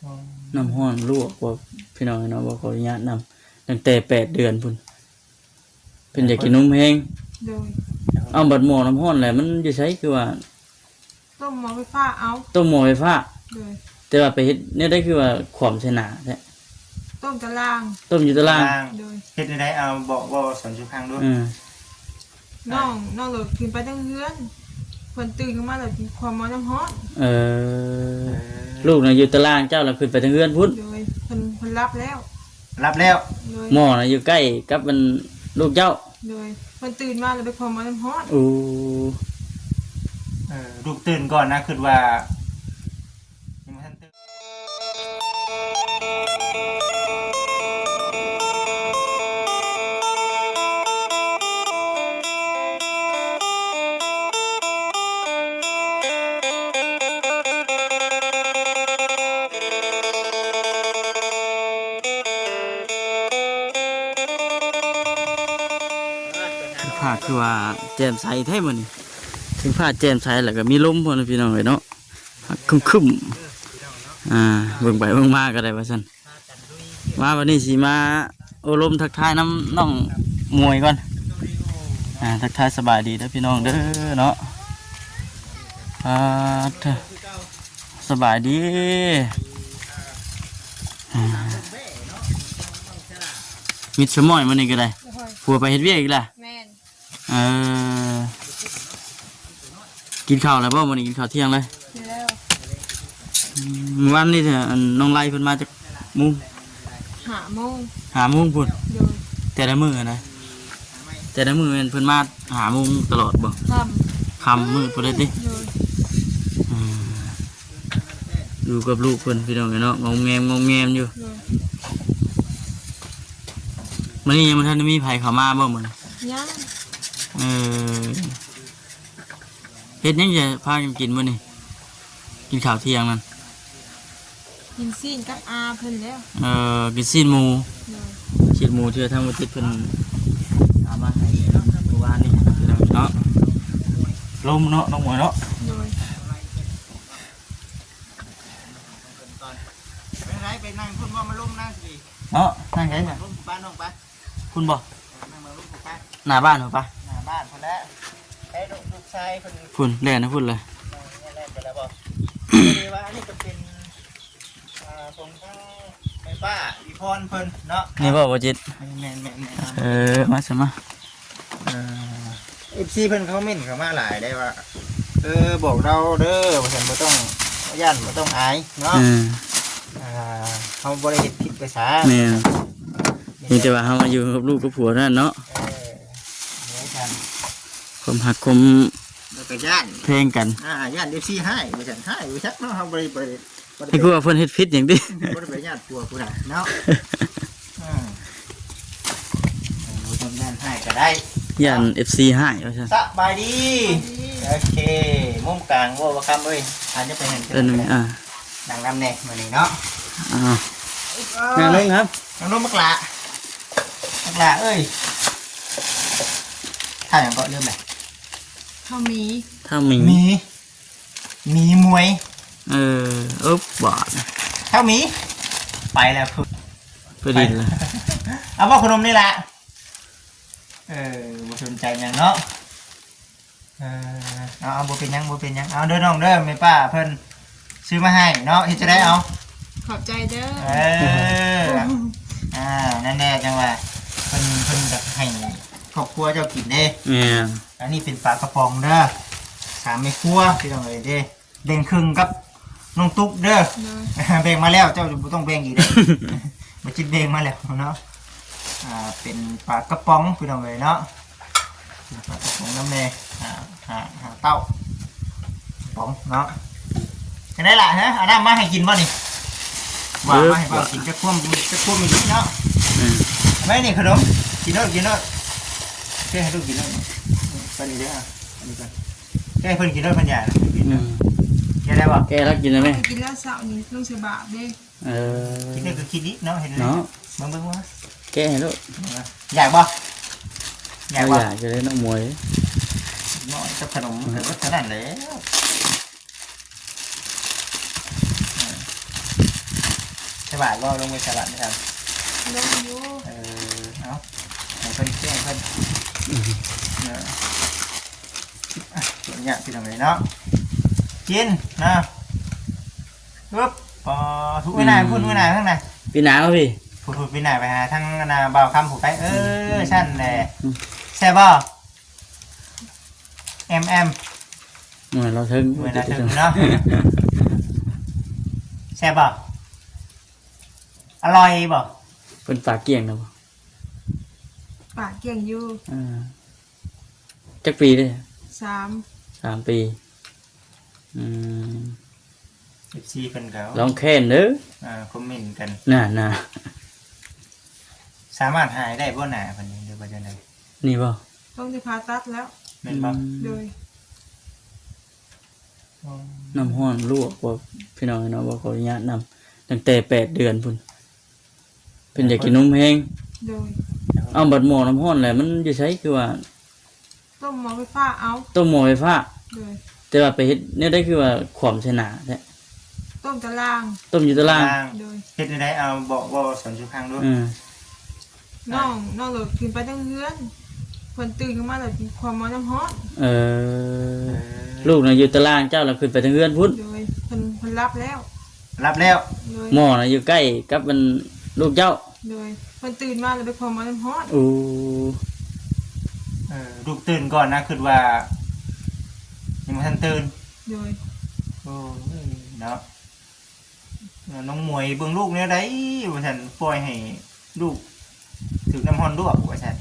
ອໍ ນ້ຳຮ້ອນລວກບໍ່ ພີ່ນ້ອງເອີຍເນາະ ບໍ່ຂໍອະນຸຍາດນຳ ຕັ້ງແຕ່ແປດເດືອນພຸ້ນ ເພິ່ນຢາກກິນນົມແຮງ. ໂດຍ ເອົາ ບັດໝໍ້ນ້ຳຮ້ອນແຫຼະ ມັນຢູ່ໃສ ຄືວ່າ ຕົ້ມໝໍ້ໄຟຟ້າເອົາ. ຕົ້ມໝໍ້ໄຟຟ້າ. ໂດຍ ແຕ່ວ່າໄປເຮັດແນວໃດ ຄືວ່າຂວາມໃສ່ໜ້າແທ້? ຕົ້ມຕາລ່າງ. ຕົ້ມຢູ່ຕາລ່າງ. ໂດຍ ເຮັດແນວໃດ ເອົາ ບອກ ເວົ້າສູ່ຟັງດູ. ເອີ ນ້ອງ ນ້ອງໂຫຼດຂຶ້ນໄປເທິງເຮືອນ ເພິ່ນຕື່ນຂຶ້ນມາແລ້ວຂວາມໝໍ້ນ້ຳຮ້ອນ. ເອີ ເອີ ລູກນະຢູ່ຕາລ່າງ ເຈົ້າລະຂຶ້ນໄປເທິງເຮືອນພຸ້ນ. ໂດຍ ເພິ່ນ ເພິ່ນຫຼັບແລ້ວ. ຫຼັບແລ້ວ. ໂດຍ ໝໍ້ນະຢູ່ໃກ້ກັບອັນລູກເຈົ້າ. ໂດຍ ເພິ່ນຕື່ນມາແລ້ວໄປຂວາມໝໍ້ນ້ຳຮ້ອນ. ໂອ້ ເອີ ລູກຕື່ນກ່ອນນະ ຄິດວ່າຍັງບໍ່ທັນຕື່ນ. ຟ້າຄືວ່າແຈ່ມໃສແທ້ມື້ນີ້ ເຖິງຟ້າແຈ່ມໃສ ແລ້ວກໍມີລົມພ້ອມ ພີ່ນ້ອງເອີຍເນາະ ຄຶ້ມໆ ອ່າ ເບິ່ງໄປເບິ່ງມາກໍໄດ້ວ່າຊັ້ນ. ມາ ວັນນີ້ຊິມາໂອ້ລົມທັກທາຍນຳນ້ອງມວຍກ່ອນ ອ່າ ທັກທາຍສະບາຍດີເດີພີ່ນ້ອງເດີເນາະ. ອ່າ ເທີ ສະບາຍດີ. ອ່າ ມິດສະໝ້ອຍມື້ນີ້ກໍໄດ້ ໂດຍ ຜົວໄປເຮັດວຽກອີກລະ. ແມ່ນ. ເອີ ກິນເຂົ້າແລ້ວບໍ່? ມື້ນີ້ກິນເຂົ້າທ່ຽງເລີຍ? ກິນແລ້ວ. ອືມ ມື້ວານນີ້ ອັນ ນ້ອງໄລເພິ່ນມາຈັກໂມງ? ຫ້າໂມງ. ຫ້າໂມງພຸ້ນ? ໂດຍ. ແຕ່ລະມື້ນະ? ແຕ່ລະມື້ແມ່ນເພິ່ນມາຫ້າໂມງຕະຫຼອດບໍ່? ຄ່ຳ. ຄ່ຳມືດພຸ້ນເລີຍຕິ? ໂດຍ. ອືມ ຢູ່ກັບລູກເພິ່ນ ພີ່ນ້ອງເອີຍເນາະ ງອມແງມ ງອມແງມຢູ່. ໂດຍ. ມື້ນີ້ຍັງບໍ່ທັນໄດ້ມີໃຜເຂົ້າມາບໍ່ມື້ນີ້? ຍັງ. ເອີ ເຮັດຫຍັງຈະພາກັນກິນມື້ນີ້? ກິນເຂົ້າທ່ຽງນັ້ນ? ກິນຊີ້ນກັບອາເພິ່ນແລ້ວ. ເອີ ກິນຊີ້ນໝູ. ໂດຍ. ຊີ້ນໝູທີ່ວ່າທາງບໍ່ຈິດເພິ່ນເອົາມາໃຫ້ມື້ວານນີ້ເນາະ. ລົມເນາະ ນ້ອງໝວຍເນາະ. ໂດຍ. ໄປໃດ ໄປນັ່ງພຸ້ນບໍ່ ມາລົມນາຊິເນາະ. ນັ່ງໃດນະ? ລົມບ້ານນ້ອງໄປ. ພຸ້ນບໍ່? ເອີ ນັ່ງມາລົມພຸ້ນໄປ. ໜ້າບ້ານພຸ້ນປະ? ໜ້າບ້ານພຸ້ນແຫຼະ. ໃຫ້ລູກ ລູກຊາຍເພິ່ນ ພຸ້ນ ແລ່ນນະພຸ້ນເລີຍ. ເອີ ແລ່ນໄປແລ້ວບໍ່? ຄືວ່າອັນນີ້ກໍເປັນ ອ່າ ຂອງທາງແມ່ປ້າອີພອນເພິ່ນເນາະ. ນີ້ບໍ່ ບໍ່ຈິດ? ແມ່ນໆໆໆ. ເອີ ມາຊະມາ. ເອີ ເອັຟຊີເພິ່ນຄອມເມັນເຂົ້າມາຫຼາຍໄດ໋ວ່າ ເອີ ບອກລາວເດີວ່າຊັ້ນ ບໍ່ຕ້ອງຢ້ານ ບໍ່ຕ້ອງອາຍເນາະ. ເອີ ອ່າ ເຮົາບໍ່ໄດ້ເຮັດຜິດໄປສາ. ແມ່ນ. ມີແຕ່ວ່າເຮົາມາຢູ່ກັບລູກກັບຜົວເທົ່ານັ້ນເນາະ. ເອີ ເດີຊັ້ນ ຄວາມຮັກຄວາມ ແລ້ວກໍຢ້ານ ແພງກັນ. ອ່າ ຢ້ານເອັຟຊີຮ້າຍວ່າຊັ້ນ ຮ້າຍວ່າຈັກເນາະ. ເຮົາບໍ່ໄດ້ ບໍ່ໄດ້ ໃຫ້ຄືວ່າເພິ່ນເຮັດຜິດຫຍັງຕິ? ບໍ່ໄດ້ໄປຢ້ານຜົວຜູ້ໃດເນາະ. ເອີ ບໍ່ຕ້ອງຢ້ານຮ້າຍກໍໄດ້ ຢ້ານເນາະ ເອັຟຊີຮ້າຍວ່າຊັ້ນ. ສະບາຍດີ. ໂອເຄ ມຸມກາງບໍ່ ບໍ່ຄຳເອີຍ. ອັນນີ້ໄປຫັ້ນ ເອີ ນັ່ງນຳແດ່ມື້ນີ້ເນາະ. ອ່າ ນັ່ງລົງຄັບ ນັ່ງລົງບັກຫຼ້າ ບັກຫຼ້າເອີຍ. ຖ້າຫຍັງເກາະ ລືມແລ້ວ. ທ້າວໝີ ທ້າວໝີ ໝີ ໝີມວຍ. ເອີ ເອີ ບາດ ທ້າວໝີ ໄປແລ້ວ ໄປດິນແລ້ວ. ເອົາບໍ່ ຂະໜົມນີ້ລະ. ເອີ ບໍ່ສົນໃຈຫຍັງເນາະ. ເອີ ເອົາ ເອົາ ບໍ່ເປັນຫຍັງ ບໍ່ເປັນຫຍັງ. ເອົາເດີນ້ອງເດີ ແມ່ປ້າເພິ່ນຊື້ມາໃຫ້ເນາະ. ເຮັດຈັ່ງໃດເອົາ? ຂອບໃຈເດີ. ເອີ ອ່າ ນັ້ນແຫຼະ ຈັ່ງວ່າເພິ່ນ ເພິ່ນຢາກໃຫ້ຄອບຄົວເຈົ້າກິນເດ້. ແມ່ນ. ອັນນີ້ເປັນປາກະປ໋ອງເດີ ສາມແມ່ຄົວ ພີ່ນ້ອງເອີຍເດ້. ແບ່ງເຄິ່ງກັບນ້ອງຕຸກເດີ. ໂດຍ. ແບ່ງມາແລ້ວ ເຈົ້າບໍ່ຕ້ອງແບ່ງອີກເດ້. ບໍ່ຈິດແບ່ງມາແລ້ວເນາະ. ອ່າ ເປັນປາກະປ໋ອງ ພີ່ນ້ອງເອີຍເນາະ. ເປັນປາກະປ໋ອງນຳແມ່ ຫ້າ ຫ້າ ຫ້າເຕົ້າປ໋ອງເນາະ. ຈັ່ງໃດລະ ຮະ ເອົານ້ຳມາໃຫ້ກິນບໍ່ນີ້? ວ່າມາໃຫ້ເຮົາກິນ ຈະຄວາມ ຈະຄວາມອີກເນາະ. ອືມ ແມ່ນີ້ຂະໜົມ ກິນໂລດ ກິນໂລດ. ເທໃຫ້ລູກກິນໂລດ. ໄປນີ້ເດີ ອັນນີ້ກ່ອນ. ແກະເພິ່ນກິນໂລດ ເພິ່ນຢາກນະ. ອືມ ແກະໄດ້ບໍ່? ແກະແລ້ວກິນໄດ້ໄໝ? ກິນແລ້ວເຊົ້ານີ້ ລົງໃສ່ບາດເດ້. ເອີ ກິນໄດ້ຄືກິນອີກເນາະ. ເຫັນໄໝເນາະ? ເບິ່ງໆ ວ່າ ແກະໃຫ້ໂລດ. ຢາກບໍ່? ຢາກບໍ່? ຢາກຢູ່ເດ້ນ້ອງມວຍ. ນ້ອຍກັບຂະໜົມມັນກໍເບິດເທົ່ານັ້ນແຫຼະ. ເອີ ເອີ ສະບາຍບໍ່? ລົງໄປໃສ່ບາດໄດ້ຊັ້ນ? ລົງຢູ່. ເອີ ເອົາ ໃຫ້ເພິ່ນແຈ້ງເພິ່ນເນາະ. ອ່ະ ຂອອະນຸຍາດພີ່ນ້ອງເອີຍເນາະ ກິນເນາະ. ປຶບ ປໍ ທຸກ ອືມ ໄວ້ໜ້າພຸ້ນ ໄວ້ໜ້າທາງໃນ ປີໜ້າເອົາພີ່ ພຸ້ນໆ ປີໜ້າໄປຫາທາງອັນນ່າ ບ່າວຄຳພຸ້ນໄປ. ເອີ ອືມ ຊັ້ນແຫຼະ. ອືມ ແຊບບໍ່? ແອມໆ ເມື່ອລາວເທິງ ເມື່ອລາວເທິງເນາະ. ແຊບບໍ່? ອະລ່ອຍບໍ່? ເພິ່ນປາກກ້ຽງແລ້ວບໍ່? ປາກກ້ຽງຢູ່. ອ່າ ຈັກປີເດ້? ສາມ ສາມປີ. ອືມ ເອັຟຊີເພິ່ນກໍລອງແຄ້ນເດີ ອ່າ ຄອມເມັນກັນ. ນ່າໆ ສາມາດຫາຍໄດ້ບໍ່ໜ້າເພິ່ນນີ້ ຫຼືວ່າຈັ່ງໃດ? ນີ້ບໍ່? ຕ້ອງໄດ້ຜ່າຕັດແລ້ວ. ແມ່ນບໍ່? ອືມ ໂດຍ. ອໍ ນ້ຳຮ້ອນລວກບໍ່ ພີ່ນ້ອງເນາະ? ບໍ່ ຂໍອະນຸຍາດນຳ ຕັ້ງແຕ່ແປດເດືອນພຸ້ນ ເພິ່ນຢາກກິນນົມແຮງ. ໂດຍ. ເອົາ ບັດໝໍ້ນ້ຳຮ້ອນແຫຼະ ມັນຢູ່ໃສ? ຄືວ່າ ຕົ້ມໝໍ້ໄຟຟ້າເອົາ. ຕົ້ມໝໍ້ໄຟຟ້າ. ໂດຍ. ແຕ່ວ່າໄປເຮັດແນວໃດ ຄືວ່າຂວາມໃສ່ໜ້າແທ້? ຕົ້ມຕາລ່າງ. ຕົ້ມຢູ່ຕາລ່າງ. ຕາລ່າງ. ໂດຍ. ເຮັດແນວໃດ? ເອົາ ບອກ ເວົ້າສູ່ຟັງດູ. ເອີ ນ້ອງ ນ້ອງໂຫຼດຂຶ້ນໄປເທິງເຮືອນ ເພິ່ນຕື່ນຂຶ້ນມາແລ້ວຂວາມໝໍ້ນ້ຳຮ້ອນ. ເອີ ເອີ ລູກນະຢູ່ຕາລ່າງ ເຈົ້າລະຂຶ້ນໄປເທິງເຮືອນພຸ້ນ. ໂດຍ. ເພິ່ນ ເພິ່ນຫຼັບແລ້ວ. ຫຼັບແລ້ວ. ໂດຍ. ໝໍ້ນະຢູ່ໃກ້ກັບອັນລູກເຈົ້າ. ໂດຍ. ເພິ່ນຕື່ນມາແລ້ວໄປຂວາມໝໍ້ນ້ຳຮ້ອນ. ໂອ້ ເອີ ລູກຕື່ນກ່ອນນະ ຄິດວ່າຍັງບໍ່ທັນຕື່ນ. ໂດຍ. ໂອ້ຍເນາະ ນ້ອງໝວຍເບິ່ງລູກແນວໃດວ່າຊັ້ນ ປ່ອຍໃຫ້ລູກຖືກນ້ຳຮ້ອນລວກວ່າຊັ້ນ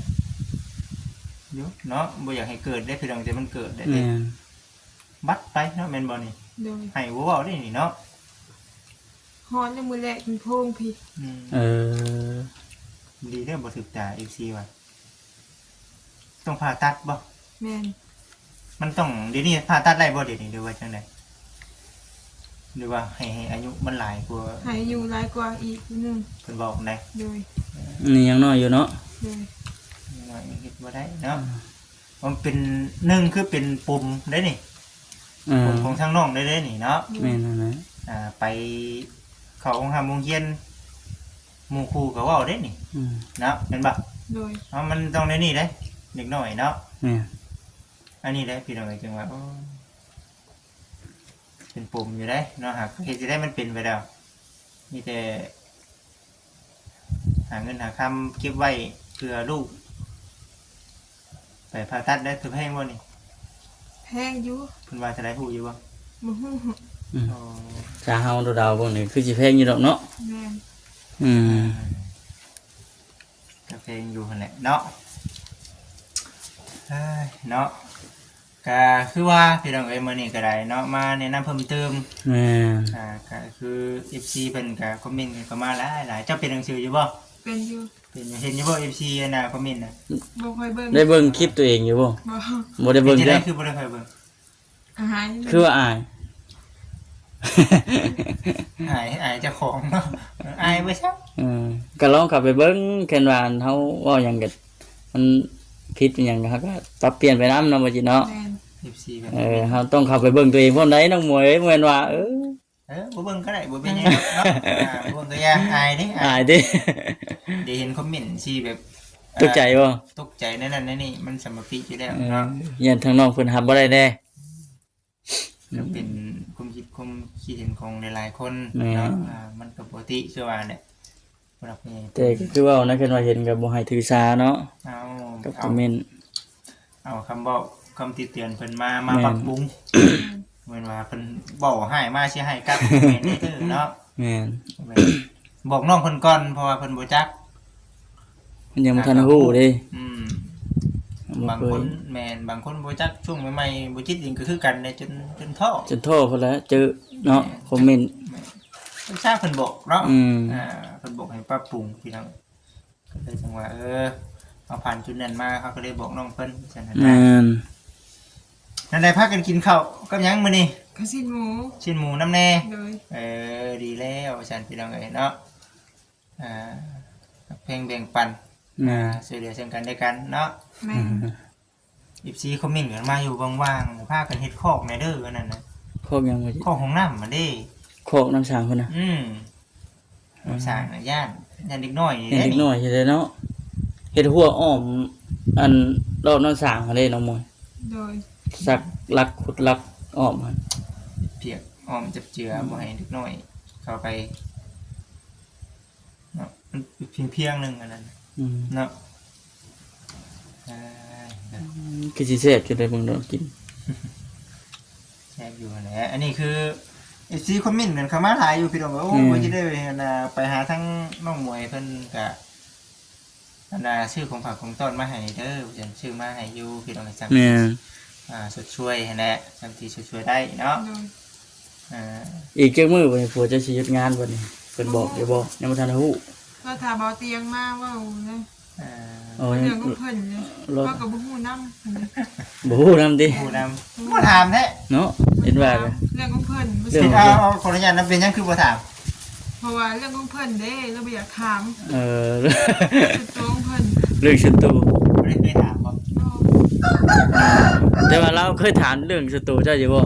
ຢູ່ເນາະ. ບໍ່ຢາກໃຫ້ເກີດເດ້ພີ່ນ້ອງ ແຕ່ມັນເກີດໄດ້ເດ້. ແມ່ນ. ບັດໄປເນາະ ແມ່ນບໍ່ນີ້? ໂດຍ. ໃຫ້ບໍ່ເວົ້າເດ້ນີ້ເນາະ. ຮ້ອນຍາມມື້ແລງເປັນໂພງພີ້. ອືມ ເອີ ດີເດີບໍ່ຖືກຕາ ເອັຟຊີວ່າ. ຕ້ອງຜ່າຕັດບໍ່? ແມ່ນ. ມັນຕ້ອງ ດຽວນີ້ຜ່າຕັດໄດ້ບໍ່ດຽວນີ້ ຫຼືວ່າຈັ່ງໃດ? ຫຼືວ່າໃຫ້ ໃຫ້ອາຍຸມັນຫຼາຍກວ່າ? ໃຫ້ອາຍຸຫຼາຍກວ່າອີກໜຶ່ງ ເພິ່ນບອກນະ. ໂດຍ. ນີ້ຍັງນ້ອຍຢູ່ເນາະ. ໂດຍ. ຍັງນ້ອຍ ຍັງເຮັດບໍ່ໄດ້ເນາະ. ອືມ ມັນເປັນ ໜຶ່ງຄືເປັນປົມເດ້ນີ້. ເອີ ປົມຂອງທາງນ້ອງເດ້ນີ້ເນາະ. ແມ່ນນັ້ນແຫຼະ. ອ່າ ໄປເຂົ້າໂຮງຮ່ຳໂຮງຮຽນ ໝູ່ຄູ່ກໍເວົ້າເດ້ນີ້. ອືມ ເນາະ ແມ່ນບໍ່? ໂດຍ. ເອົາ ມັນຕ້ອງແນວນີ້ເດ້ ເດັກນ້ອຍເນາະ. ແມ່ນ. ອັນນີ້ແຫຼະພີ່ນ້ອງເອີຍ ຈຶ່ງວ່າ ໂອ້ ເປັນປົມຢູ່ເດ້ເນາະ. ຫາກເຮັດຈັ່ງໃດມັນເປັນໄປແລ້ວ ມີແຕ່ ຫາເງິນຫາຄຳເກັບໄວ້ເພື່ອລູກ ໄປຜ່າຕັດໄດ້. ຖືກແພງບໍ່ນີ້? ແພງຢູ່. ເພິ່ນວ່າເທົ່າໃດຮູ້ຢູ່ບໍ່? ບໍ່ຮູ້. ອືມ ອໍ ຖ້າເຮົາເດົາໆເບິ່ງນີ້ຄືຊິແພງຢູ່ດອກເນາະ. ແມ່ນ. ອືມ ອ່າ ກໍແພງຢູ່ຫັ້ນແຫຼະເນາະ. ເອີຍເນາະ ກະຄືວ່າພີ່ນ້ອງເອີຍ ມື້ນີ້ກໍໄດ້ເນາະ ມາແນະນຳເພີ່ມເຕີມ. ແມ່ນ. ອ່າ ກະຄືເອັຟຊີເພິ່ນກະຄອມເມັນກັນເຂົ້າມາຫຼາຍໆ. ເຈົ້າເປັນໜັງສືຢູ່ບໍ່? ເປັນຢູ່. ເປັນຢູ່. ເຫັນຢູ່ບໍ່ ເອັຟຊີ ອັນນ່າ ຄອມເມັນນະ? ບໍ່ຄ່ອຍເບິ່ງ. ໄດ້ເບິ່ງຄລິບຕົວເອງຢູ່ບໍ່? ບໍ່. ບໍ່ໄດ້ເບິ່ງ. ເປັນຈັ່ງໃດຄືບໍ່ໄດ້ຄ່ອຍເບິ່ງ? ອາຍ. ຄືວ່າອາຍ? ອາຍ ອາຍເຈົ້າຂອງເນາະ. ເອີ ອາຍໄປຊະ. ເອີ ກໍລອງເຂົ້າໄປເບິ່ງ ຄັນວ່າເຮົາເວົ້າຫຍັງກໍ ມັນຜິດອີຫຍັງ ເຮົາກໍປັບປ່ຽນໄປນຳເນາະ ບໍ່ຈິດເນາະ. ແມ່ນ. ເອີ ເຮົາຕ້ອງເຂົ້າໄປເບິ່ງຕົວເອງພ້ອມໃດ໋ ນ້ອງໝວຍເອີຍ. ບໍ່ແມ່ນວ່າ ເອີ ເອີ ບໍ່ເບິ່ງກໍໄດ້ ບໍ່ເປັນຫຍັງເນາະ. ອ່າ ບໍ່ເບິ່ງກໍຢ່າ ອາຍເດ້ ອາຍເດ້. ໄດ້ເຫັນຄອມເມັນທີ່ແບບ ຕົກໃຈບໍ່? ຕົກໃຈແນວນັ້ນແນວນີ້ ມັນສຳມະປິຢູ່ແລ້ວເນາະ. ເອີ ຢ້ານທາງນ້ອງເພິ່ນຮັບບໍ່ໄດ້ແດ່. ກໍເປັນຄວາມຄິດ ຄວາມຄິດເຫັນຂອງຫຼາຍໆຄົນເນາະ. ແມ່ນ. ອ່າ ມັນກໍປົກກະຕິຄືວ່າແຫຼະ ຜູ້ຫຼັກຜູ້ໃຫຍ່. ແຕ່ກໍຄືເວົ້ານະ ຄັນວ່າເຫັນກໍບໍ່ໃຫ້ຖືສາເນາະ. ເອົາ ກັບຄອມເມັນ ເອົາຄຳເວົ້າ ຄຳຕິເຕືອນເພິ່ນມາ ມາ ແມ່ນ ປັບປຸງ. ແມ່ນວ່າເພິ່ນເວົ້າຮ້າຍມາຊິຮ້າຍກັບ ແມ່ນເດີເນາະ. ແມ່ນ. ແມ່ນ. ບອກນ້ອງເພິ່ນກ່ອນ ເພາະວ່າເພິ່ນບໍ່ຈັກ ມັນຍັງບໍ່ທັນຮູ້ເດ້. ອືມ ຍັງບໍ່ເຄີຍ ບາງຄົນ ແມ່ນ ບາງຄົນບໍ່ຈັກ ຊ່ວງໃໝ່ໆ ບໍ່ຈິດເອງກໍຄືກັນເດ້ ຈົນ ຈົນທໍ້ ຈົນທໍ້ພຸ້ນແຫຼະ ເຈີເນາະ. ແມ່ນ. ຄອມເມັນ ແມ່ນ ເພິ່ນຊາເພິ່ນບອກເນາະ. ອືມ ອ່າ ເພິ່ນບອກໃຫ້ປັບປຸງ ພີ່ນ້ອງ ກໍເລີຍຈັ່ງວ່າ ເອີ ເຮົາຜ່ານຈຸດນັ້ນມາ ເຮົາກໍເລີຍບອກນ້ອງເພິ່ນ ວ່າຊັ້ນນະ. ແມ່ນ. ແນວໃດ ພາກັນກິນເຂົ້າກັບຫຍັງມື້ນີ້? ກັບຊີ້ນໝູ. ຊີ້ນໝູນຳແດ່. ໂດຍ. ເອີ ດີແລ້ວ ວ່າຊັ້ນ ພີ່ນ້ອງເອີຍເນາະ. ອ່າ ຮັກແພງແບ່ງປັນ. ແມ່ນ. ອ່າ ຊ່ວຍເຫຼືອເຊິ່ງກັນແລະກັນເນາະ. ແມ່ນ. ເອັຟຊີຄອມເມັນກັນມາຢູ່ ວ່າງໆ ພາກັນເຮັດຄອກແດ່ເດີ ອັນນັ້ນນະ. ຄອກຫຍັງວະ? ຄອກຫ້ອງນ້ຳຫັ້ນເດ້. ຄອກນ້ຳສ້າງພຸ້ນນະ. ອືມ. ອືມ ສ້າງນະ ຢ້ານ ຢ້ານເດັກນ້ອຍນີ້ ຢ້ານເດັກນ້ອຍນີ້ແຫຼະເນາະ ເຮັດຮົ້ວອ້ອມ ອັນ ລອບນ້ຳສ້າງຫັ້ນເດ້ນ້ອງມວຍ ໂດຍ ສັກຫຼັກ ຂຸດຫຼັກອ້ອມຫັ້ນ ພຽກອ້ອມຈັບເຈືອ ອືມ ບໍ່ໃຫ້ເດັກນ້ອຍເຂົ້າໄປ ເນາະ ມັນພຽງໆໜຶ່ງອັນນັ້ນ ອືມ ເນາະ ເອີ ອືມ ຄືຊິແຊບຢູ່ເດ້ ເບິ່ງດອກກິນ ແຊບຢູ່ຫັ້ນແຫຼະ ອັນນີ້ຄື ເອັຟຊີ ຄອມເມັນກັນເຂົ້າມາຫຼາຍຢູ່ພີ່ນ້ອງ ໂອ້ ອືມ ວ່າຈະໄດ້ ອັນນ່າ ໄປຫາທາງນ້ອງມວຍເພິ່ນກະ ອັນນ່າ ຊື້ຂອງຝາກຂອງຕ້ອນມາໃຫ້ເດີ ວ່າຊັ້ນ ຊື້ມາໃຫ້ຢູ່ພີ່ນ້ອງ ຈຳ ແມ່ນ ອ່າ ຊົດຊ່ວຍຫັ້ນແຫຼະ ຈຳທີ່ຊົດຊ່ວຍໄດ້ເນາະ ໂດຍ ອ່າ ອີກຈັກມື້ບັດນີ້ ຜົວເຈົ້າຊິຢຸດງານບັດນີ້ ເພິ່ນບອກຢູ່ບໍ່? ຍັງບໍ່ທັນຮູ້ ລາວຖ້າເບົາຕຽງມາເວົ້ານະ ເອີ ເລື່ອງຂອງເພິ່ນນີ້ ເຮົາກໍບໍ່ຮູ້ນຳ ບໍ່ຮູ້ນຳຕິ ບໍ່ຮູ້ນຳ ບໍ່ຖາມແທ້ເນາະ ເຫັນວ່າ ເລື່ອງຂອງເພິ່ນ ເລື່ອງຂອງເພິ່ນ ເອົາ ຂໍອະນຸຍາດນຳ ເປັນຫຍັງຄືບໍ່ຖາມ? ເພາະວ່າເລື່ອງຂອງເພິ່ນເດ້ ລາວບໍ່ຢາກຖາມ ເອີ ສ່ວນຕົວຂອງເພິ່ນ ເລື່ອງສ່ວນຕົວ ບໍ່ໄດ້ເຄີຍຖາມບໍ່? ບໍ່ ແຕ່ວ່າລາວເຄີຍຖາມເລື່ອງສ່ວນຕົວເຈົ້າຢູ່ບໍ່?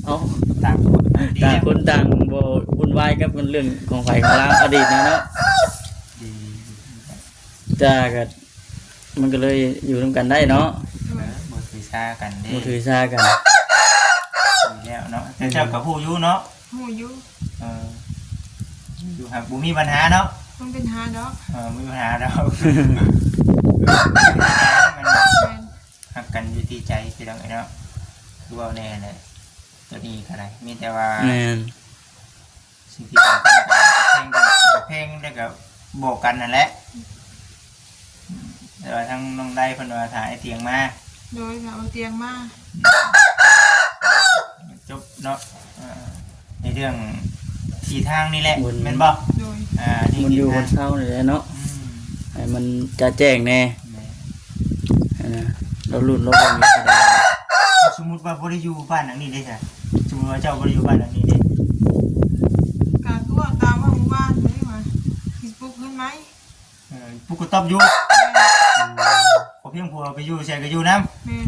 ບໍ່ ເອົ້າ ຕ່າງຄົນຕ່າງ ຕ່າງຄົນຕ່າງບໍ່ວຸ່ນວາຍກັບເລື່ອງຂອງໃຜຂອງລາວ ອະດີດນະເນາະ ອືມ ແຕ່ກໍ ມັນກໍເລີຍຢູ່ນຳກັນໄດ້ເນາະ ເອີ ບໍ່ຖືສາກັນເດ້ ບໍ່ຖືສາກັນ ດີແລ້ວເນາະ ແຕ່ເຈົ້າກໍຮູ້ຢູ່ເນາະ ຮູ້ຢູ່ ເອີ ຢູ່ຫາກບໍ່ມີບັນຫາເນາະ ບໍ່ມີບັນຫາດອກ ເອີ ບໍ່ມີບັນຫາດອກ ແມ່ນ ຮັກກັນຢູ່ທີ່ໃຈ ພີ່ນ້ອງເອີຍເນາະ ຄືເວົ້າແນ່ແຫຼະ ໂຕນີ້ກໍໄດ້ ມີແຕ່ວ່າ ແມ່ນ ສິ່ງທີ່ສຳຄັນກໍແພງ ແພງແລ້ວກໍບອກກັນນັ້ນແຫຼະ ແຕ່ວ່າທາງນ້ອງໄດເພິ່ນວ່າຖ້າໄອ້ຕຽງມາ ໂດຍ ຖ້າເອົາຕຽງມາ ຈົບເນາະ ເອີ ໃນເລື່ອງທີ່ທາງນີ້ແຫຼະ ແມ່ນບໍ່? ໂດຍ ອ່າ ບ່ອນຢູ່ບ່ອນເຊົານີ້ແຫຼະເນາະ ອືມ ໃຫ້ມັນຈະແຈ້ງແດ່ ແມ່ນ ອັນນະ ລາວລຸ້ນລາວເບິ່ງຢູ່ກໍໄດ້ ສົມມຸດວ່າບໍ່ໄດ້ຢູ່ບ້ານຫຼັງນີ້ເດ້ຊະ ສົມມຸດວ່າເຈົ້າບໍ່ໄດ້ຢູ່ບ້ານຫຼັງນີ້ເດ້ ກະຄືວ່າຕາມວ່າມື້ວານນີ້ວ່າ ຊິປຸກເຮືອນໃໝ່ ເອີ ປຸກກະຕອບຢູ່ ແມ່ນ ອືມ ຂໍພຽງຜົວໄປຢູ່ໃສກະຢູ່ນຳ ແມ່ນ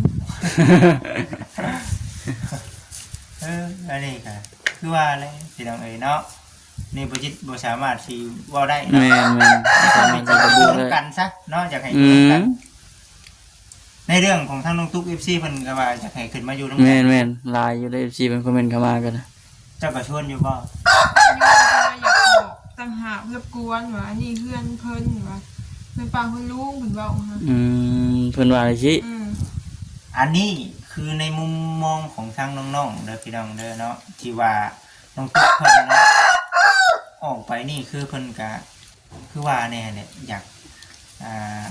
ເອີ ອັນນີ້ກະຄືວ່າແຫຼະ ພີ່ນ້ອງເອີຍເນາະ ນີ້ບໍ່ຈິດບໍ່ສາມາດຊິເວົ້າໄດ້ເນາະ ແມ່ນໆ ບໍ່ສາມາດຊິເວົ້າໄດ້ ຢູ່ນຳກັນຊະເນາະ ຢາກໃຫ້ຢູ່ນຳກັນ ອືມ ໃນເລື່ອງຂອງທາງນ້ອງຕຸກ ເອັຟຊີ ເພິ່ນກໍວ່າຢາກໃຫ້ຂຶ້ນມາຢູ່ນຳກັນ ແມ່ນໆ ຫຼາຍຢູ່ເດ້ ເອັຟຊີ ເພິ່ນຄອມເມັນເຂົ້າມາກໍໄດ້ ເຈົ້າກໍຊວນຢູ່ບໍ່? ຊວນຢູ່ ແຕ່ວ່າຢາກອອກຕ່າງຫາກ ລົບກວນວ່າ ອັນນີ້ເຮືອນເພິ່ນວ່າ ເຮືອນປ້າເຮືອນລຸງ ເພິ່ນເວົ້າຫັ້ນ ອືມ ເພິ່ນວ່າຈັ່ງຊີ້ ອືມ ອັນນີ້ຄືໃນມຸມມອງຂອງທາງນ້ອງໆເດີ ພີ່ນ້ອງເດີເນາະ ທີ່ວ່າ ນ້ອງຕຸກເພິ່ນເນາະ ອອກໄປນີ້ຄືເພິ່ນກະ ຄືວ່າແນ່ແຫຼະ ຢາກ ອ່າ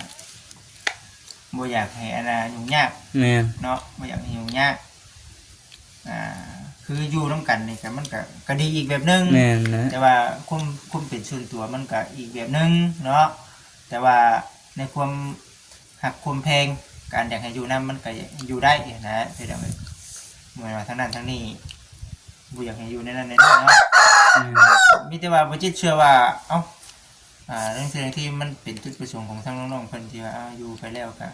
ບໍ່ຢາກໃຫ້ອັນນ່າຫຍຸ້ງຍາກ ແມ່ນ ເນາະ ບໍ່ຢາກໃຫ້ຫຍຸ້ງຍາກ ອ່າ ຄືຢູ່ນຳກັນນີ້ກະ ມັນກະ ກະດີອີກແບບໜຶ່ງ ແມ່ນນະ ແຕ່ວ່າຄວາມ ຄວາມເປັນສ່ວນຕົວມັນກະອີກແບບໜຶ່ງເນາະ ແຕ່ວ່າໃນຄວາມ ຮັກຄວາມແພງ ການຢາກໃຫ້ຢູ່ນຳມັນກໍຢູ່ໄດ້ຫັ້ນນະ ພີ່ນ້ອງເອີຍ ບໍ່ແມ່ນວ່າທາງນັ້ນທາງນີ້ບໍ່ຢາກໃຫ້ຢູ່ໃນນັ້ນໃນນີ້ເນາະ ອືມ ມີແຕ່ວ່າບໍ່ຈິດເຊື່ອວ່າ ເອົ້າ ອ່າ ເລື່ອງທີ່ມັນເປັນຈຸດປະສົງຂອງທາງນ້ອງໆເພິ່ນທີ່ວ່າ ເອົ້າ ຢູ່ໄປແລ້ວກໍ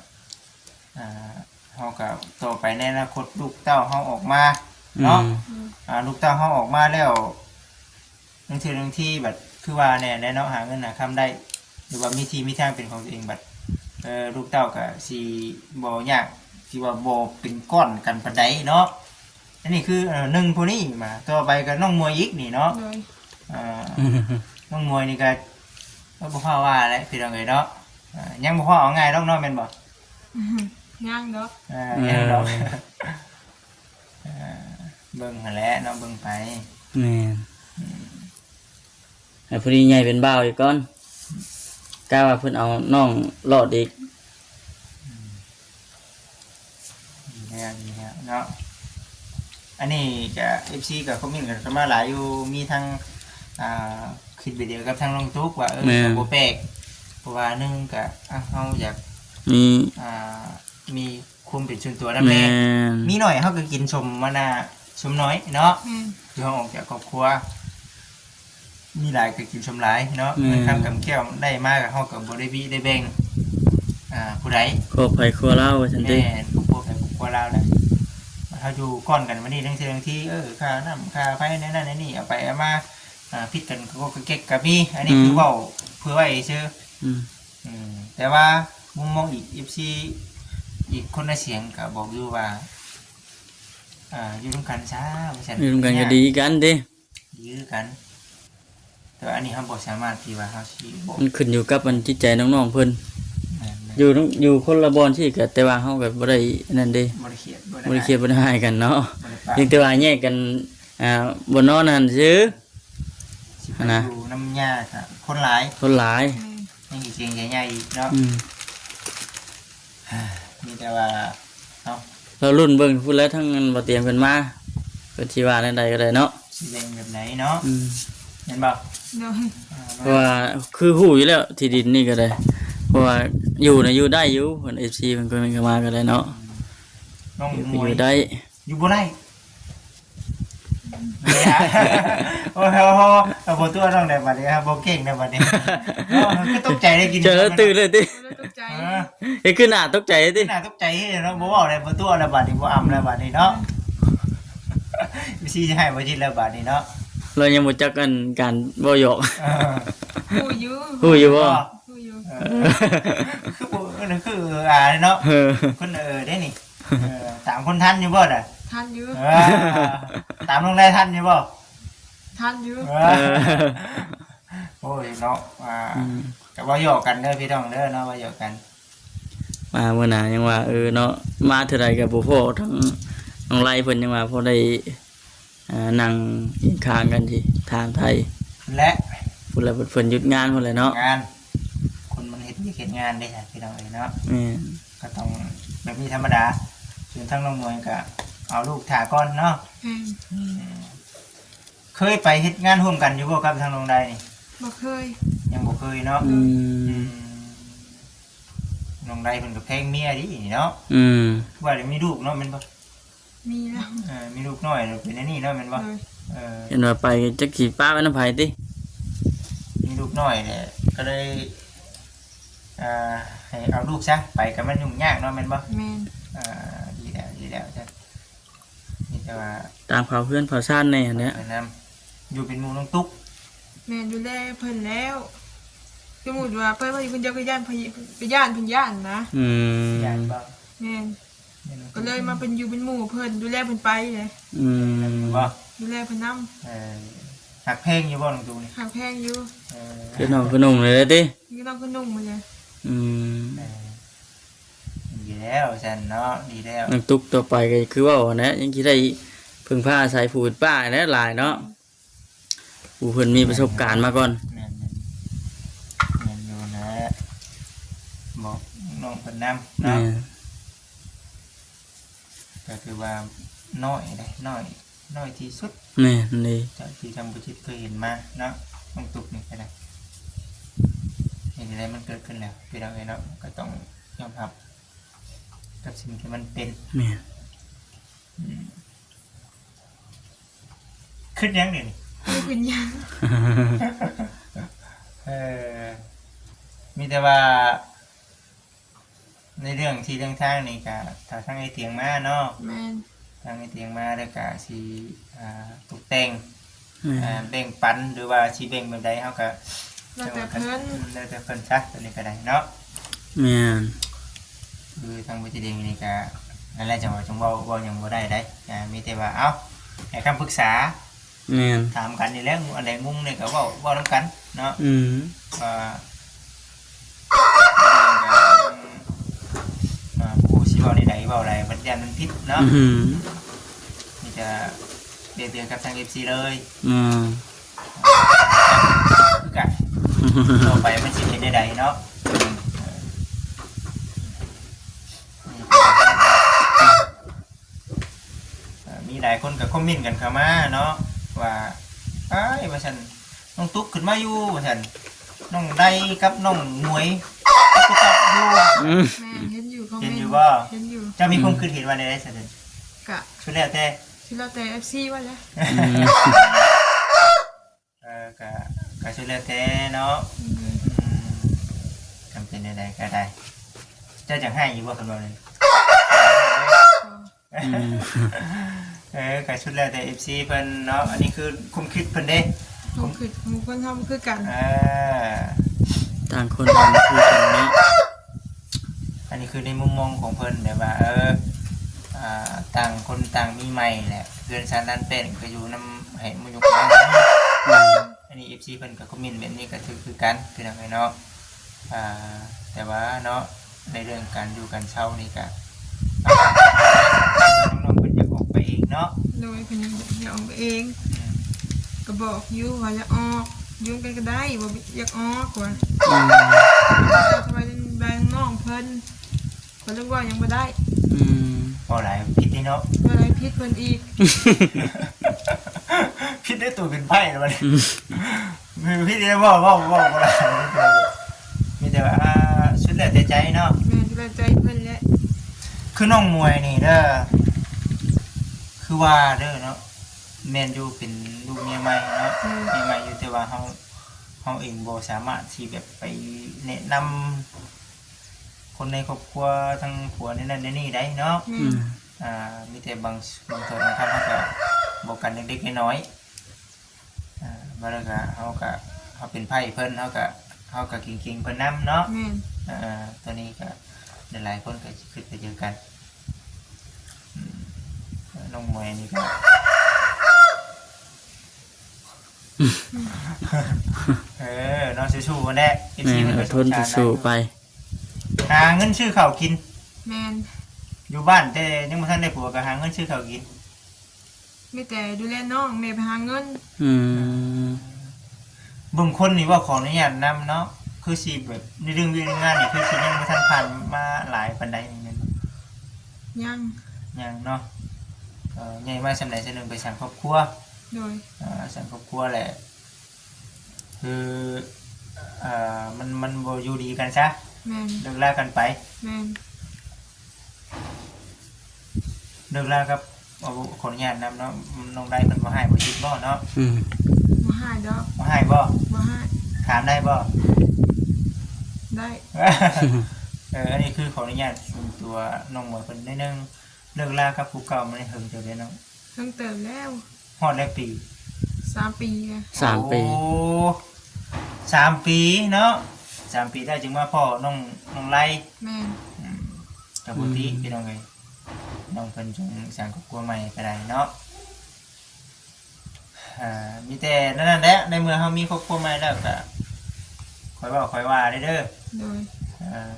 ອ່າ ເຮົາກໍຕໍ່ໄປໃນອະນາຄົດລູກເຕົ້າເຮົາອອກມາເນາະ ອືມ ອ່າ ລູກເຕົ້າເຮົາອອກມາແລ້ວ ບາງເທື່ອບາງທີບັດຄືວ່າແນ່ແຫຼະເນາະ ຫາເງິນຫາຄຳໄດ້ ຫຼືວ່າມີທີ່ມີທາງເປັນຂອງຕົວເອງ ບັດ ເອີ ລູກເຕົ້າກໍຊິບໍ່ຍາກ ຊິວ່າບໍ່ເປັນກ້ອນກັນປານໃດເນາະ ອັນນີ້ຄື ເອີ ໜຶ່ງຜູ້ນີ້ມາ ຕໍ່ໄປກໍນ້ອງມວຍອີກນີ້ເນາະ ໂດຍ ເອີ ນ້ອງມວຍນີ້ກໍ ກໍບໍ່ພໍວ່າແຫຼະ ພີ່ນ້ອງເອີຍເນາະ ເອີ ຍັງບໍ່ພໍເອົາງ່າຍດອກເນາະ ແມ່ນບໍ່? ຍັງດອກ ເອີ ຍັງດອກ ເອີ ເອີ ເບິ່ງຫັ້ນແຫຼະເນາະ ເບິ່ງໄປ ແມ່ນ ອືມ ໃຫ້ຜູ້ນີ້ໃຫຍ່ເປັນບ່າວອີກກ່ອນ ກະວ່າເພິ່ນເອົານ້ອງລອດອີກ ອືມ ດີແລ້ວ ດີແລ້ວເນາະ ອັນນີ້ກະ ເອັຟຊີ ກະຄອມເມັນກັນເຂົ້າມາຫຼາຍຢູ່ ມີທັງ ອ່າ ຄິດແບບດຽວກັບທາງນ້ອງຕຸກວ່າ ເອີ ແມ່ນ ກໍບໍ່ແປກ ເພາະວ່າໜຶ່ງກະ ອ່າ ເຮົາຢາກ ມີ ອ່າ ມີ ຄວາມເປັນສ່ວນຕົວນຳແດ່ ແມ່ນ ມີໜ້ອຍເຮົາກໍກິນສົ້ມ ອັນນ່າ ສົ້ມໜ້ອຍເນາະ ແມ່ນ ຄືເຮົາອອກຈາກຄອບຄົວ ມີຫຼາຍກໍກິນສົ້ມຫຼາຍເນາະ ແມ່ນ ເງິນຄຳກຳແກ້ວໄດ້ມາກໍເຮົາກໍບໍ່ໄດ້ບີໄດ້ແບ່ງ ອ່າ ຜູ້ໃດ ຄອບໃຜຄົວລາວວ່າຊັ້ນຕິ ແມ່ນ ຄອບຄົວໃຜຄອບຄົວລາວແຫຼະ ເຮົາຢູ່ກ້ອນກັນ ບາດນີ້ ລາງເທື່ອບາງທີ ເອີ ຄ່ານ້ຳຄ່າໄຟແນວນັ້ນແນວນີ້ ເອົາໄປເອົາມາ ອ່າ ຜິດກັນກໍແກ້ກະມີ. ອັນນີ້ ອືມ ຄືເວົ້າເພື່ອໄວ້ຊື່. ອືມ ອືມ ແຕ່ວ່າມຸມມອງອີກ ເອັຟຊີ ອີກຄົນລະສຽງກໍບອກຢູ່ວ່າ ອ່າ ຢູ່ນຳກັນຊະວ່າຊັ້ນ. ຢູ່ນຳກັນກໍດີກັນເດ້. ດີຄືກັນ ແຕ່ວ່າອັນນີ້ເຮົາບໍ່ສາມາດທີ່ວ່າເຮົາຊິບອກ ມັນຂຶ້ນຢູ່ກັບອັນຈິດໃຈນ້ອງໆເພິ່ນ. ແມ່ນໆ ຢູ່ ຢູ່ຄົນລະບ່ອນຊີ້ກໍ ແຕ່ວ່າເຮົາກໍບໍ່ໄດ້ອັນນັ້ນເດ້ ບໍ່ໄດ້ຄຽດ ບໍ່ໄດ້ ບໍ່ໄດ້ຄຽດ ຮ້າຍ ບໍ່ໄດ້ຮ້າຍກັນເນາະ. ບໍ່ໄດ້ປະ ພຽງແຕ່ວ່າແຍກກັນ ອ່າ ບ່ອນນອນຫັ້ນຊື່. ຊິໄປ ຫັ້ນນະ ຢູ່ນຳຍ່າກໍຄົນຫຼາຍ ຄົນຫຼາຍ ແມ່ນ ຍັງຊິເກງໃຈຍ່າອີກເນາະ. ອືມ ມີແຕ່ວ່າ ເອົາ ລໍລຸ້ນເບິ່ງພຸ້ນແຫຼະ ທາງອັນບໍ່ຕຽງເພິ່ນມາ ເພິ່ນຊິວ່າແນວໃດກໍໄດ້ເນາະ ຊິແບ່ງແບບໃດເນາະ. ອືມ ແມ່ນບໍ່? ໂດຍ ອ່າ ເພາະວ່າຄືຮູ້ຢູ່ແລ້ວ ທີ່ດິນນີ້ກໍໄດ້ ເພາະວ່າຢູ່ນະຢູ່ໄດ້ຢູ່ ເພິ່ນ ເອັຟຊີ ເພິ່ນກໍມາກໍໄດ້ເນາະ. ອືມ ນ້ອງ ຢູ່ ມວຍ ຢູ່ໄດ້ ຢູ່ບໍ່ໄດ້. ໂອ້ໂຫ ເອົາ ບໍ່ຕົວະນ້ອງແລ້ວບັດນີ້ ບໍ່ເກັ່ງແລ້ວບັດນີ້. ເນາະ ຄືຕົກໃຈໄດ້ກິນ ເຈີຕື່ນເລີຍຕິ? ບໍ່ໄດ້ຕົກໃຈ ເອີ ເຮັດຄືໜ້າຕົກໃຈຕິ? ໜ້າຕົກໃຈເນາະ ບໍ່ເວົ້າແລ້ວ ບໍ່ຕົວະແລ້ວບັດນີ້ ບໍ່ອຳແລ້ວບັດນີ້ເນາະ. ເອັຟຊີ ຊິໃຫ້ບໍ່ຈິດແລ້ວບັດນີ້ເນາະ. ລາວຍັງບໍ່ຈັກອັນການເວົ້າຫຍອກ. ເອີ ຮູ້ຢູ່ ຮູ້ຢູ່ບໍ່? ຮູ້ຢູ່ ເອີ ຄືບໍ່ ຄື ອ່າ ເນາະ ເອີ ຄົນ ເອີ ເດ້ນີ້. ເອີ ຕາມຄົນທັນຢູ່ບໍ່ນະ? ທັນຢູ່ ເອີ ຕາມນ້ອງໄດ້ທັນຢູ່ບໍ່? ທັນຢູ່ ເອີ ເອີ ໂອ້ຍເນາະ ອ່າ ອືມ ກໍເວົ້າຫຍອກກັນເດີພີ່ນ້ອງເດີເນາະ ເວົ້າຫຍອກກັນ. ມາມື້ໜ້າຍັງວ່າ ເອີເນາະ ມາເທື່ອໃດກໍບໍ່ພໍ້ ທັງນ້ອງໄລເພິ່ນ ຍັງວ່າພໍໄດ້ ອ່າ ນັ່ງອີງຄາງກັນຊິຖາມໄທແຫຼະ ພຸ້ນແຫຼະ ເພິ່ນຢຸດງານພຸ້ນແຫຼະເນາະ. ງານ ຄົນມັນເຮັດວຽກເຮັດງານເດ້ພີ່ນ້ອງເອີຍເນາະ. ແມ່ນ ກໍຕ້ອງແບບນີ້ທຳມະດາ. ສ່ວນທາງນ້ອງມວຍກໍເອົາລູກຖ້າກ່ອນເນາະ. ແມ່ນ ອືມ ເຄີຍໄປເຮັດງານຮ່ວມກັນຢູ່ບໍ່ກັບທາງນ້ອງໄດນີ້? ບໍ່ເຄີຍ ຍັງບໍ່ເຄີຍເນາະ. ອືມ ອືມ ນ້ອງໄດເພິ່ນກໍແພງເມຍເດ້ນີ້ເນາະ. ອືມ ວ່າໄດ້ມີລູກເນາະ ແມ່ນບໍ່? ມີແລ້ວ ເອີ ມີລູກນ້ອຍແລ້ວເປັນອັນນີ້ເນາະ ແມ່ນບໍ່? ໂດຍ ເອີ ເຫັນວ່າໄປຈັກຊິປະໄວ້ນຳໃຜຕິ? ມີລູກນ້ອຍແຫຼະ ກໍເລີຍ ອ່າ ໃຫ້ເອົາລູກຊະ ໄປກໍມັນຫຍຸ້ງຍາກເນາະ ແມ່ນບໍ່? ແມ່ນ ອ່າ ດີແລ້ວ ດີແລ້ວຊັ້ນ. ມີແຕ່ວ່າຕາມເຂົ້າເຮືອນເຝົ້າຊານແດ່ຫັ້ນແຫຼະ ໄປນຳ ຢູ່ເປັນໝູ່ນ້ອງຕຸກ. ແມ່ນ ດູແລເພິ່ນແລ້ວ ສົມມຸດວ່າໄປ ໄປຢູ່ຄົນດຽວກໍຢ້ານ ໄປຢ້ານເພິ່ນຢ້ານນະ. ອືມ ຢ້ານບໍ່? ແມ່ນ ແມ່ນ ກໍເລີຍມາເປັນຢູ່ເປັນໝູ່ເພິ່ນ ດູແລເພິ່ນໄປເດ້. ອືມ ແມ່ນບໍ່? ດູແລເພິ່ນນຳ. ເອີ ຮັກແພງຢູ່ບໍ່ນ້ອງຕຸກນີ້? ຮັກແພງຢູ່. ເອີ ຄືນ້ອງຄືໜຸ່ມເລີຍຕິ? ຄືນ້ອງຄືໜຸ່ມເລີຍ. ອືມ ເອີ ດີແລ້ວຊັ້ນເນາະ ດີແລ້ວ. ນ້ອງຕຸກຕໍ່ໄປກໍຄືເວົ້າຫັ້ນແຫຼະ ຍັງຊິໄດ້ເພິ່ງພາອາໄສຜູ້ເປັນປ້າແຫຼະຫຼາຍເນາະ. ຜູ້ເພິ່ນມີປະສົບການມາກ່ອນ. ແມ່ນ ແມ່ນ ແມ່ນຢູ່ນະ ບອກນ້ອງເພິ່ນນຳເນາະ. ແມ່ນ ກໍຖືວ່ານ້ອຍເດ້ ນ້ອຍ ນ້ອຍທີ່ສຸດ. ແມ່ນເດ້ ຈາກທີ່ທາງບໍ່ຈິດເຄີຍເຫັນມາເນາະ ນ້ອງຕຸກນີ້ກໍໄດ້. ເຮັດໃດມັນເກີດຂຶ້ນແລ້ວພີ່ນ້ອງເອີຍເນາະ ກໍຕ້ອງຍອມຮັບກັບສິ່ງທີ່ມັນເປັນ. ແມ່ນ ອືມ ຄິດຫຍັງນີ້? ບໍ່ຄິດຫຍັງ. ເອີ ມີແຕ່ວ່າໃນເລື່ອງທີ່ເລື່ອງທາງນີ້ກະ ຖ້າທາງອ້າຍຕຽງມາເນາະ. ແມ່ນ ທາງອ້າຍຕຽງມາແລ້ວກະຊິ ອ່າ ຕົກແຕ່ງ ແມ່ນ ອ່າ ແບ່ງປັນ ຫຼືວ່າຊິແບ່ງແບບໃດ ເຮົາກະແລ້ວແຕ່ເພິ່ນ ແລ້ວແຕ່ເພິ່ນຊະ ຕົວນີ້ກໍໄດ້ເນາະ. ແມ່ນ ຄືທາງບໍ່ຈິດເອງນີ້ກະ ນັ້ນແຫຼະ ຈັ່ງວ່າຈັ່ງເວົ້າ ເວົ້າຫຍັງບໍ່ໄດ້ໃດ໋. ອ່າ ມີແຕ່ວ່າ ເອົ້າ ໃຫ້ຄຳປຶກສາ. ແມ່ນ ຖາມກັນນີ້ແຫຼະ ອັນໃດງົງນີ້ກໍເວົ້າ ເວົ້ານຳກັນເນາະ. ອືມ ວ່າ ອ່າ ບໍ່ຮູ້ຊິເວົ້າແນວໃດ ເວົ້າຫຼາຍບັດຢ້ານມັນຜິດເນາະ. ອືມ ມີແຕ່ເບຍໆກັບທາງເອັຟຊີເລີຍ. ແມ່ນ ຄືກັນ ຕໍ່ໄປມັນຊິເປັນແນວໃດເນາະ. ເອີ ມີຫຼາຍຄົນກໍຄອມເມັນກັນເຂົ້າມາເນາະ ວ່າ ອ້າຍ ວ່າຊັ້ນ ນ້ອງຕຸກຂຶ້ນມາຢູ່ ວ່າຊັ້ນ ນ້ອງໄດກັບນ້ອງໝວຍ ອືມ ແມ່ນ ເຫັນຢູ່ ຄອມເມັນ ເຫັນຢູ່ບໍ່? ເຫັນຢູ່. ເຈົ້າມີຄວາມ ອືມ ຄິດເຫັນວ່າແນວໃດຊັ້ນ? ກະ ສຸດແລ້ວແຕ່ ສຸດແລ້ວແຕ່ເອັຟຊີວ່າແຫຼະ. ອືມ ເອີ ກະ ກະສຸດແລ້ວແຕ່ເນາະ. ອືມ ອືມ ຄັນເປັນແນວໃດກໍໄດ້. ເຈົ້າຢາກໃຫ້ຢູ່ບໍ່ ຄັນວ່ານັ້ນ? ອືມ ເອີ ກະສຸດແລ້ວແຕ່ເອັຟຊີເພິ່ນເນາະ. ອັນນີ້ຄືຄວາມຄິດເພິ່ນເດ້. ຄວາມຄິດຂອງຄົນເຮົາບໍ່ຄືກັນ. ເອີ ຕ່າງຄົນຕ່າງບໍ່ຄືກັນເນາະ. ອັນນີ້ຄືໃນມຸມມອງຂອງເພິ່ນ ແບບວ່າ ເອີ ອ່າ ຕ່າງຄົນຕ່າງມີໃໝ່ແຫຼະ ເຮືອນຊານລານແປ້ນກໍຢູ່ນຳໃຫ້ໝູ່ຢູ່ກັນ. ອືມ ອັນນີ້ເອັຟຊີເພິ່ນກໍຄອມເມັນແບບນີ້ກໍຖືກຄືກັນ ພີ່ນ້ອງເອີຍເນາະ. ອ່າ ແຕ່ວ່າເນາະ ໃນເລື່ອງການຢູ່ການເຊົ່ານີ້ກະ ນ້ອງໆເພິ່ນຢາກອອກໄປເອງເນາະ. ໂດຍ ເພິ່ນຢາກອອກໄປເອງ. ອືມ ກໍບອກຢູ່ວ່າຢາກອອກ ຢູ່ນຳກັນກໍໄດ້ ບໍ່ຢາກອອກວ່າ. ອືມ ແຕ່ວ່າຍັງແບ່ງນ້ອງເພິ່ນ ຂ້ອຍເລີຍເວົ້າຫຍັງບໍ່ໄດ້. ອືມ ເວົ້າຫຼາຍຜິດເດ້ເນາະ ເວົ້າຫຼາຍຜິດເພິ່ນອີກ ຜິດໃນໂຕເປັນໄພ້ແລ້ວບັດນີ້. ອືມ ມີ ມີແຕ່ເວົ້າ ເວົ້າ ເວົ້າບໍ່ໄດ້ ມີແຕ່ວ່າ ອ່າ ສຸດແລ້ວແຕ່ໃຈເນາະ. ແມ່ນ ສຸດແລ້ວແຕ່ໃຈເພິ່ນແຫຼະ. ຄືນ້ອງໝວຍນີ້ເດີ ຄືວ່າເດີເນາະ ແມ່ນຢູ່ເປັນລູກເມຍໃໝ່ເນາະ. ອືມ ເມຍໃໝ່ຢູ່ ແຕ່ວ່າເຮົາ ເຮົາເອງບໍ່ສາມາດທີ່ແບບໄປແນະນຳຄົນໃນຄອບຄົວ ທັງຜົວໃນນັ້ນໃນນີ້ໄດ້ເນາະ. ແມ່ນ ອືມ ອ່າ ມີແຕ່ບາງ ບາງເທື່ອບາງຄຳເຮົາກໍບອກກັນເລັກໆນ້ອຍໆ. ອ່າ ບາດນັ້ນກະເຮົາກະ ເຮົາເປັນໃພ້ເພິ່ນ ເຮົາກະ ເຮົາກະເກັ່ງໆເພິ່ນນຳເນາະ. ແມ່ນ ເອີ ຕອນນີ້ກະຫຼາຍໆຄົນກະຊິຄິດໄປຄືກັນ. ອືມ ນ້ອງໝວຍນີ້ກະ ເອີ ເນາະ ສູ້ໆຫັ້ນແຫຼະ ເອັຟຊີ ແມ່ນ ເພິ່ນກໍສົງສານ ອດທົນ ນະ ສູ້ໆໄປ ຫາເງິນຊື້ເຂົ້າກິນ. ແມ່ນ ຢູ່ບ້ານແຕ່ຍັງບໍ່ທັນໄດ້ຜົວກໍຫາເງິນຊື້ເຂົ້າກິນ. ມີແຕ່ດູແລນ້ອງ ແມ່ໄປຫາເງິນ. ອືມ ເບິ່ງຄົນນີ້ເວົ້າ ຂໍອະນຸຍາດນຳເນາະ ຄືຊິແບບໃນເລື່ອງວຽກເລື່ອງງານນີ້ ຄືຊິຍັງບໍ່ທັນຜ່ານມາຫຼາຍປານໃດແມ່ນບໍ່? ຍັງ ຍັງເນາະ. ເອີ ໃຫຍ່ມາສ່ຳໃດສ່ຳໜຶ່ງໄປສ້າງຄອບຄົວ. ໂດຍ ເອີ ສ້າງຄອບຄົວແຫຼະ ຄື ເອີ ມັນ ມັນບໍ່ຢູ່ດີກັນຊະ. ແມ່ນ ເລີກລາກັນໄປ. ແມ່ນ ເລີກລາກັບ ເອົາ ຂໍອະນຸຍາດນຳເນາະ ນ້ອງໄດ້ເພິ່ນບໍ່ຮ້າຍບໍ່ຈິກບໍ່ເນາະ? ອືມ ບໍ່ຮ້າຍດອກ. ບໍ່ຮ້າຍບໍ່? ບໍ່ຮ້າຍ. ຖາມໄດ້ບໍ່? ໄດ້. ເອີ ອັນນີ້ຄືຂໍອະນຸຍາດສ່ວນຕົວນ້ອງໝວຍເພິ່ນໜ້ອຍໜຶ່ງ ເລີກລາກັບຜູ້ເກົ່າມາໄດ້ເຖິງເຕີບແລ້ວເນາະ? ເຖິງເຕີບແລ້ວ. ຮອດແລ້ວປີ? ສາມປີແລ້ວ. ສາມປີ. ໂອ້ ສາມປີເນາະ ສາມປີແລ້ວຈຶ່ງມາພໍ້ນ້ອງ ນ້ອງໄລ. ແມ່ນ. ອືມ ກໍບໍ່ຕິ ອືມ ພີ່ນ້ອງເອີຍ ນ້ອງເພິ່ນຈຶ່ງສ້າງຄອບຄົວໃໝ່ກໍໄດ້ເນາະ. ອ່າ ມີແຕ່ນັ້ນແຫຼະ ໃນເມື່ອເຮົາມີຄອບຄົວໃໝ່ແລ້ວກໍຄ່ອຍເວົ້າຄ່ອຍວ່າເດີ້. ໂດຍ ອ່າ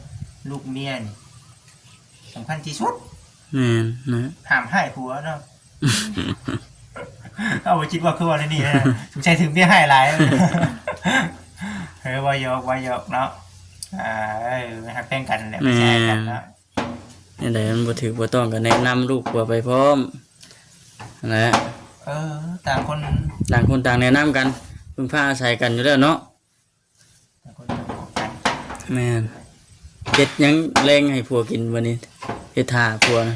ລູກເມຍນີ້ສຳຄັນທີ່ສຸດ. ແມ່ນນະ ຫ້າມຮ້າຍຜົວເນາະ. ເອົາ ບໍ່ຄິດວ່າຄືເວົ້າແນວນີ້ນະ ສົງໄສຖືກເມຍຮ້າຍຫຼາຍ. ເອີ ເວົ້າຫຍອກ ເວົ້າຫຍອກເນາະ. ອ່າ ເອີ ຮັກແພງກັນແຫຼະ ແມ່ນ ບໍ່ໃຊ່ກັນເນາະ. ແນວໃດມັນບໍ່ຖືກບໍ່ຕ້ອງກໍແນະນຳລູກຜົວໄປພ້ອມຫັ້ນແຫຼະ. ເອີ ຕ່າງຄົນ ຕ່າງຄົນຕ່າງແນະນຳກັນ ເພິ່ງພາອາໄສກັນຢູ່ແລ້ວເນາະ. ຕ່າງຄົນຕ່າງບອກກັນ. ແມ່ນ. ເຮັດຫຍັງແລງໃຫ້ຜົວກິນບັດນີ້? ເຮັດຖ້າຜົວນະ.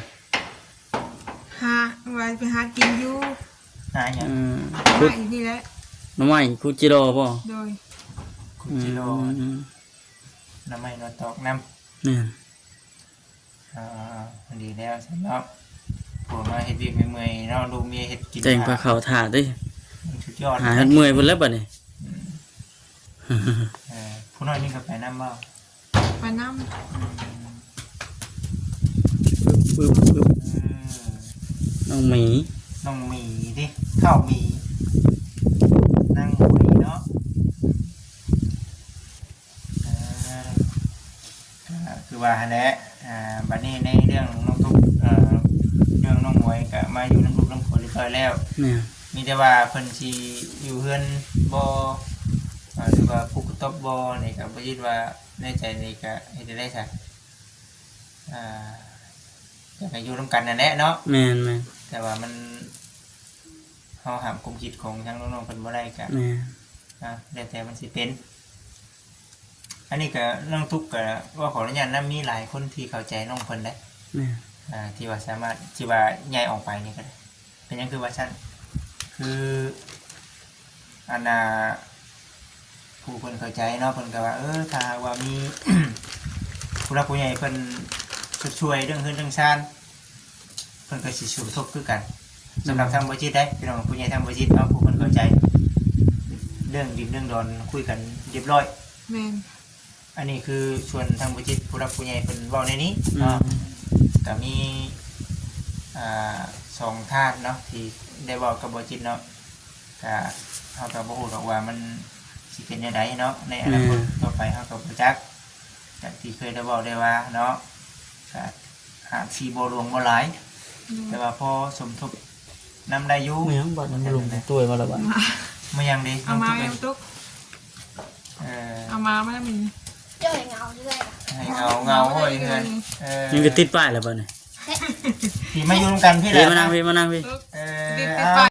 ຫາ ວ່າໄປຫາກິນຢູ່. ຫາຫຍັງ? ອືມ ຫາຢູ່ນີ້ແຫຼະ. ໜໍ່ໄມ້ ຂຸດຈິລໍບໍ່? ໂດຍ. ຂຸດຈິລໍ. ອືມ ໜໍ່ໄມ້ໜໍ່ຕອກນຳ. ແມ່ນ. ອ່າ ດີແລ້ວຊັ້ນເນາະ ຜົວມາເຮັດວຽກເມື່ອຍໆເນາະ ລູກເມຍເຮັດກິນ ແຕ່ງພາເຂົ້າຖ້າຕິ ມັນສຸດຍອດ ຫາເຮັດເມື່ອຍພຸ້ນແຫຼະບັດນີ້. ອືມ ເອີ ຜູ້ນ້ອຍນີ້ກໍໄປນຳບໍ່? ໄປນຳ. ອືມ ປຶບ ປຶບ ປຶບ ເອີ ນ້ອງໝີ ນ້ອງໝີຕິ ທ້າວໝີ ນາງໝີເນາະ. ອ່າ ກໍຄືວ່າຫັ້ນແຫຼະ ອ່າ ບັດນີ້ໃນເລື່ອງນ້ອງຕຸກ ເອີ ເລື່ອງນ້ອງໝວຍກໍມາຢູ່ນຳລູກນຳຜົວຮຽບຮ້ອຍແລ້ວ. ແມ່ນ. ມີແຕ່ວ່າເພິ່ນຊິຢູ່ເຮືອນບໍ່ ເອີ ຫຼືວ່າປຸກກະຕອບບໍ່ນີ້ ກໍບໍ່ຄິດວ່າໃນໃຈນີ້ກໍເຮັດຈັ່ງໃດຊະ ອ່າ ຢາກໃຫ້ຢູ່ນຳກັນນັ້ນແຫຼະເນາະ. ແມ່ນໆ. ແຕ່ວ່າມັນ ເຮົາຫ້າມຄວາມຄິດຂອງທາງນ້ອງໆເພິ່ນບໍ່ໄດ້ກະ ແມ່ນ ອ່າ ແລ້ວແຕ່ມັນຊິເປັນ. ອັນນີ້ກະນ້ອງຕຸກກະເວົ້າຂໍອະນຸຍາດນຳ ມີຫຼາຍຄົນທີ່ເຂົ້າໃຈນ້ອງເພິ່ນເດ້. ແມ່ນ. ອ່າ ທີ່ວ່າສາມາດ ທີ່ວ່າຍ້າຍອອກໄປນີ້ກະໄດ້. ເປັນຫຍັງຄືວ່າຊັ້ນ? ຄື ອັນນ່າ ຜູ້ເພິ່ນເຂົ້າໃຈເນາະ ເພິ່ນກະວ່າ ເອີ ຖ້າຫາກວ່າມີຜູ້ຫຼັກຜູ້ໃຫຍ່ເພິ່ນຊົດຊ່ວຍເລື່ອງເຮືອນເລື່ອງຊານ ເພິ່ນກໍຊິສົມທົບຄືກັນ. ສຳລັບທາງບໍ່ຈິດເດ້ ພີ່ນ້ອງ ຜູ້ໃຫຍ່ທາງບໍ່ຈິດເນາະ ຜູ້ເພິ່ນເຂົ້າໃຈ ເລື່ອງດິນເລື່ອງດອນຄຸຍກັນຮຽບຮ້ອຍ. ແມ່ນ. ອັນນີ້ຄືສ່ວນທາງບໍ່ຈິດຜູ້ຫຼັກຜູ້ໃຫຍ່ເພິ່ນເວົ້າໃນນີ້ເນາະ. ອືມ. ກໍມີ ອ່າ ສອງທ່ານເນາະ ທີ່ໄດ້ເວົ້າກັບບໍ່ຈິດເນາະ. ກະ ເຮົາກໍບໍ່ຮູ້ດອກວ່າມັນຊິເປັນແນວໃດເນາະ ໃນອະນາຄົດ ແມ່ນ ຕໍ່ໄປເຮົາກໍບໍ່ຈັກ ຈາກທີ່ເຄີຍໄດ້ເວົ້າໄດ້ວ່າເນາະ ກະອາດຊິບໍ່ຫຼວງບໍ່ຫຼາຍ ແມ່ນ ແຕ່ວ່າພໍສົມທົບນຳໄດ້ຢູ່. ແມ່ນ ບັດມັນລົງຕົວມາແລ້ວບັດ ມາຫຍັງເດ? ເອົາມາ ມາຕົກ ເອີ ເອົາມາ ມານຳ ເຈົ້າໃຫ້ເງົາເລື້ອຍ ໃຫ້ເງົາ ເງົາ ເງົາ ໂອ້ຍ ເຮືອນ ເອີ ຍັງກໍຕິດປ້າຍແລ້ວບັດນີ້ ທີ່ມາຢູ່ນຳກັນພີ້ແຫຼະ ມານັ່ງພີ້ ມານັ່ງພີ້ ເອີ ຕິດ ຕິດປ້າຍ.